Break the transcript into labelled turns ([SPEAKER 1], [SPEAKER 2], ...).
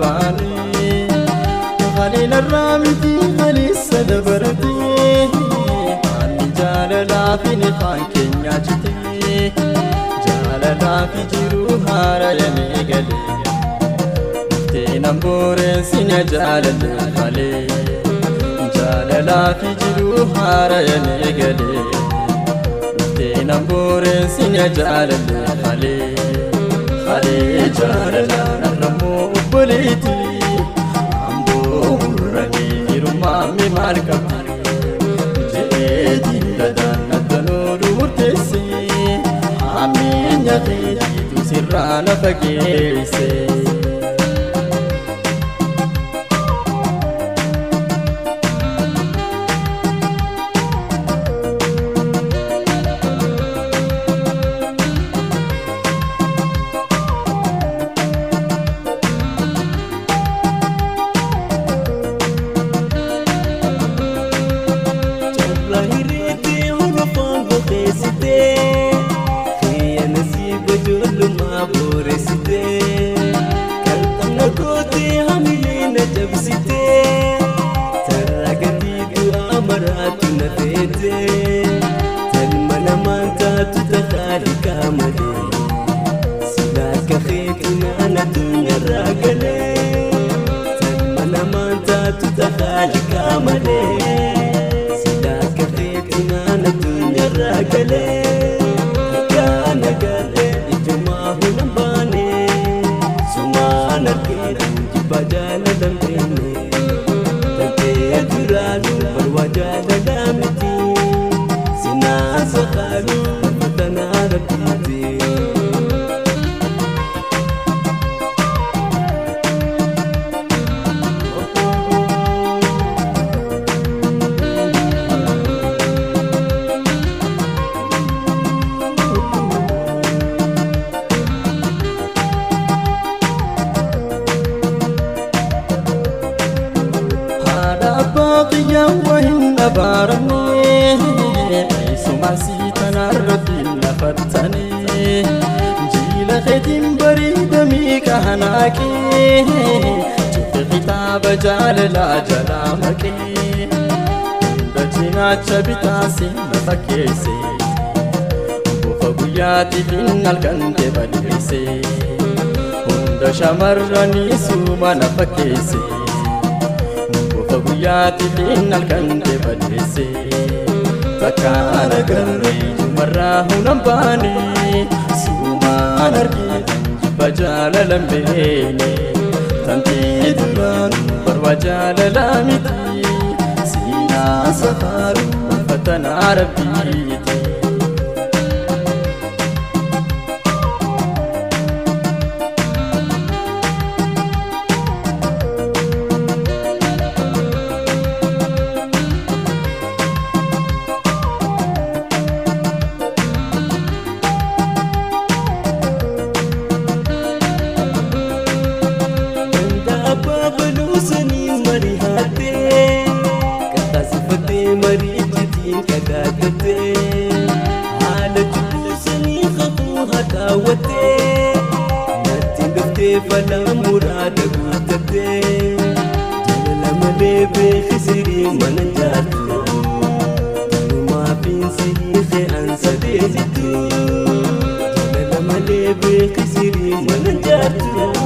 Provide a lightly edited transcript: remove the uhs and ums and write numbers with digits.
[SPEAKER 1] baane Khaliil arraamiti khaliisa dabarate Anni jaalalaa fi nifaan keenya jite Jaalalaa fi jiruu haara yamee galee Teenan booreen sinya jaalalee malee Jaalalaa fi jiruu haara yamee galee Teenan booreen sinya jaalalee malee Malee jaalalaa narrammoo obboleetti Amboo murranii hirummaami maal qabdi Jeetiin dadaan addanoo murteesse Hamminya keetiitu sirraa na fageesse. Shamarranii suuma na fakkeesse Bofa guyyaatiif halkan deeballeesse Takkaan agarree jumarraa hunan baane Suumaan argee jibba jaalalan beene Tantee duraan barwaa jaalalaa miti Siinaa safaaru fatanaa rabbiiti.
[SPEAKER 2] Malee beekisirii mana jaartu.